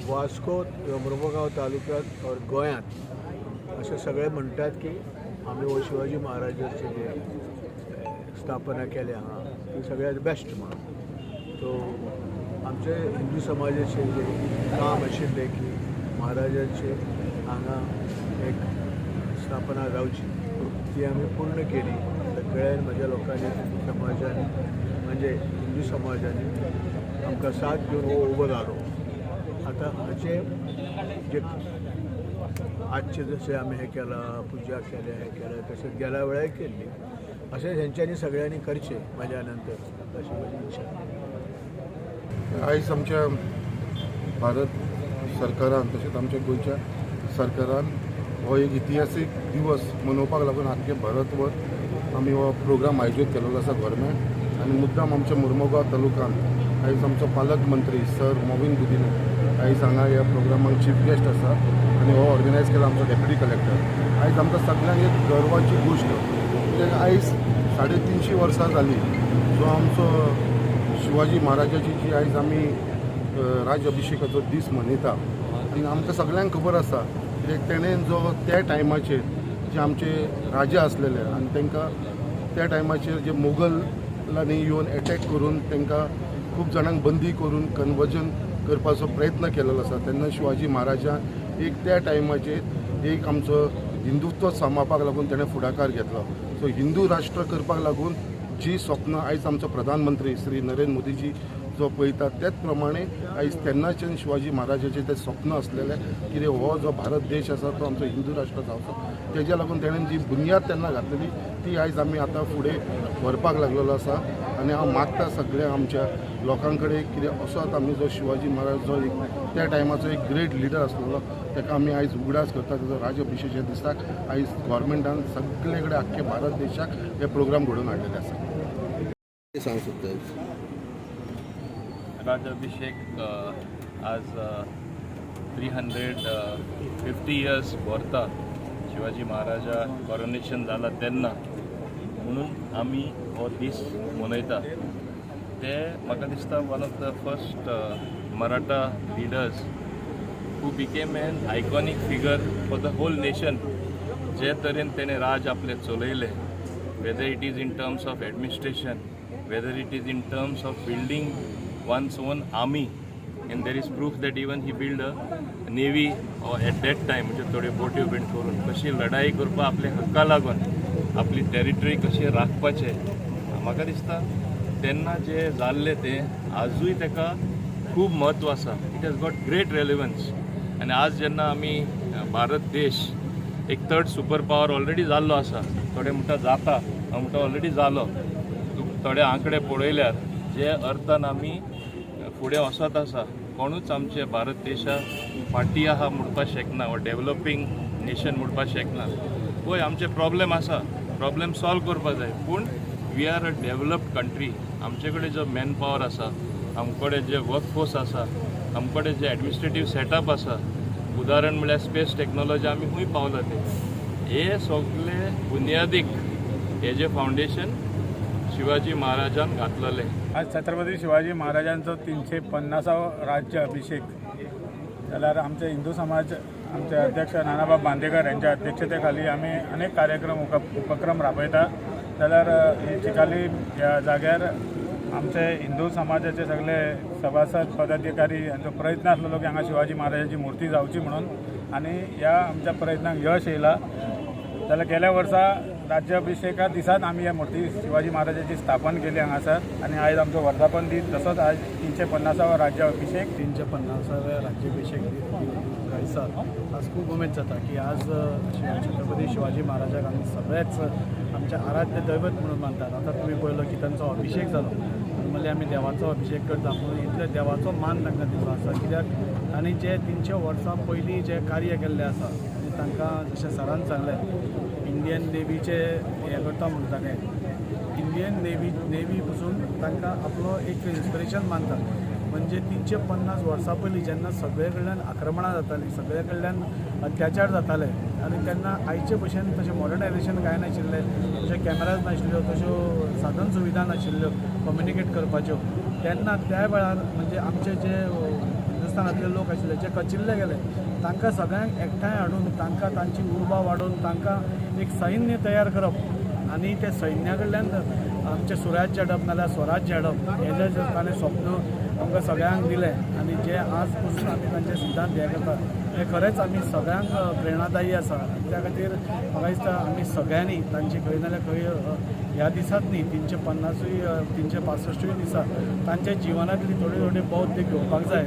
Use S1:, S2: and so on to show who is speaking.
S1: वास्को मुर्मगांव तालुक्यात और गोंयांत अशें सगळे म्हणटात की आमी हो शिवाजी महाराजाचे जे स्थापना केल्या हांगा ती सगळ्यात बेस्ट म्हणून. सो आमचे हिंदू समाजाचे जे काम आशिल्लें की महाराजाचे हांगा एक स्थापना जावची ती आमी पूर्ण केली. सगळ्या म्हज्या लोकांनी, समाजान, म्हणजे हिंदू समाजान आमकां साथ दिवन हो उबो जालो. आतां हाचे जे आजचे जशें आमी हें केलां, पुजा केल्या, हें केलें, तशें गेल्या वेळार केल्ली, अशें हेंच्यांनी सगळ्यांनी करचें म्हाज्या नंतर अशी म्हजी इच्छा.
S2: आयज आमच्या भारत सरकारान तशेंच आमच्या गोंयच्या सरकारान हो एक इतिहासीक दिवस मनोवपाक लागून आख्खे भारतभर आमी हो प्रोग्राम आयोजीत केलेलो आसा गव्हर्मेंट. आनी मुद्दाम आमच्या मुर्मगांव तालुक्यान आयज आमचो पालक मंत्री सर मोविन गुदिन्हो आयज हांगा ह्या प्रोग्रामाक चीफ गेस्ट आसा आनी हो ऑर्गनायज केला आमचो डेप्युटी कलेक्टर. आयज आमकां सगळ्यांक एक गर्वाची गोश्ट, कित्याक आयज 350 वर्सां जालीं जो आमचो शिवाजी महाराजाची जी आयज आमी राज्याभिषेकाचो दीस मनयता. आनी आमकां सगळ्यांक खबर आसा कित्याक तेणें जो त्या टायमाचेर जे आमचे राजा आसलेले आनी तांकां त्या टायमाचेर जे मोगलांनी येवन एटॅक करून तांकां खूब जाणांक बंदी करून कन्वर्जन करपाचो प्रयत्न केलेलो आसा, तेन्ना शिवाजी महाराजान एक त्या टायमाचेर एक आमचो हिंदुत्व सांबाळपाक लागून तेणें फुडाकार घेतलो. सो हिंदू राष्ट्र करपाक लागून जी स्वप्नां आयज आमचो प्रधानमंत्री श्री नरेंद्र मोदीजी जो पळयता त्याच प्रमाणे आयज तेन्नाच्यान शिवाजी महाराजाचें तें स्वप्न आसलेलें कितें हो जो भारत देश आसा तो आमचो हिंदू राष्ट्र जावचो, तेज्या लागून तेणें जी बुन्याद तेन्ना घातलेली ती आयज आमी आतां फुडें व्हरपाक लागलेलो आसा. आनी हांव मागता सगळ्या आमच्या लोकां कडेन कितें असोच आमी जो शिवाजी महाराज जो एक त्या टायमाचो एक ग्रेट लिडर आसलेलो ताका आमी आयज उगडास करता. ताजो राज्याभिषेक दिसाक आयज गव्हर्मेंटान सगळे कडेन आख्खे भारत देशाक हे प्रोग्राम घडोवन हाडलेले आसा.
S3: सांग सोदता
S4: राज्याभिषेक आज 350 इयर्स भरता शिवाजी महाराजा कॉरोनेशन जाला तेन्ना, म्हणून आमी हो दीस मनयता. ते म्हाका दिसता one of the first Maratha leaders who became an iconic figure for the whole nation. जे तरेन तेणें राज आपलें चलयलें, whether it is in terms of administration, whether it is in terms of building one's own army, and there is proof that even he built a navy or at that time, म्हणजे थोड्यो बोट्यो बीन करून कशी लढाई करपा आपल्या हक्का लागून आपली टेरिटरी कशी राखपाचें, म्हाका दिसता तेन्ना जें जाल्लें तें आजूय ताका खूब म्हत्व आसा. It has got great relevance. आनी आज जेन्ना आमी भारत देश एक थर्ड सुपर पावर ऑलरेडी जाल्लो आसा, थोडे म्हणटा जाता, हांव म्हणटा ऑलरेडी जालो. थोडे आंकडे पळयल्यार जे अर्थान आमी फुडें वचत आसा, कोणूच आमचे भारत देशा फाटी आहा म्हणपाक शकना वा डेवलपींग नेशन म्हणपाक शकना. पळय आमचे प्रॉब्लेम आसा, प्रॉब्लेम सॉल्व करपाक जाय, पूण we are a developed country. आमचे कडेन जो मॅन पावर आसा, आमचे कडेन जे वर्क फोर्स आसा, आमचे कडेन जे एडमिनिस्ट्रेटीव सेटअप आसा, उदाहरण म्हळ्यार स्पेस टॅक्नोलॉजी आमी खूंय पावला ते, हे सगळे बुनियादीक हेजें फावंडेशन शिवाजी महाराजान घातलेलें.
S5: आज छत्रपती शिवाजी महाराजांचो 350वो राज्य अभिषेक जाल्यार आमचे हिंदू समाज आमचे अध्यक्ष नानाबाब बांदेकर यांच्या अध्यक्षतेखाली आमी अनेक कार्यक्रम उपक्रम राबयता. जाल्यार चिकाली ह्या जाग्यार आमचे हिंदू समाजाचे सगळे सभासद पदाधिकारी यांचो प्रयत्न आसलेलो की हांगा शिवाजी महाराजाची मूर्ती जावची म्हणून, आनी ह्या आमच्या प्रयत्नाक यश येयला. जाल्यार गेल्या वर्सा राज्याभिषेका दिसाच आमी ह्या मूर्ती शिवाजी महाराजाची स्थापन केली हांगासर, आनी आयज आमचो वर्धापन दीस तसोच आज 350वो राज्याभिषेक.
S6: 350व्या राज्याभिषेक दिसा आज खूब उमेद जाता की आज छत्रपती शिवाजी महाराजाक आमी सगळेच आमचे आराध्य दैवत म्हणून मानतात. आतां तुमी पळयलो की तांचो अभिषेक जालो, नॉर्मली आमी देवाचो अभिषेक करता, पूण इतले देवाचो मान तांकां दिलो आसा, कित्याक तांणी जे 300 वर्सां पयलीं जें कार्य केल्लें आसा आनी तांकां जशें सरान सांगलें इंडियन नेवीचे हें करता म्हणून ताणें इंडियन नेवी पसून तांकां आपलो एक इन्स्पिरेशन मानतात. म्हणजे 350 वर्सां पयलीं जेन्ना सगळे कडल्यान आक्रमणां जातालीं, सगळे कडल्यान अत्याचार जाताले आनी तेन्ना आयचे भशेन तशें मॉडर्नायजेशन कांय नाशिल्लें, तशे कॅमेराज नाशिल्ल्यो, तश्यो साधन सुविधा नाशिल्ल्यो कम्युनिकेट करपाच्यो. तेन्ना त्या वेळार म्हणजे आमचे जे हिंदुस्थानांतले लोक आशिल्ले जे कचिल्ले गेले तांकां सगळ्यांक एकठांय हाडून तांकां तांची उर्बा वाडोवन तांकां एक सैन्य तयार करप आनी ते सैन्या कडल्यान आमचें सुराज्य हाडप नाल्यार स्वराज्य हाडप हेजें जें ताणें स्वप्न आमकां सगळ्यांक दिलें आनी जे आज पसून आमी तांचे सिद्धांत हे करतात हे खरेंच आमी सगळ्यांक प्रेरणादायी आसा. आनी त्या खातीर म्हाका दिसता आमी सगळ्यांनी तांची खंय नाल्यार खंय ह्या दिसात न्ही 350 365 दिसा तांच्या जिवनांतली थोडी थोडी बौद्ध घेवपाक जाय.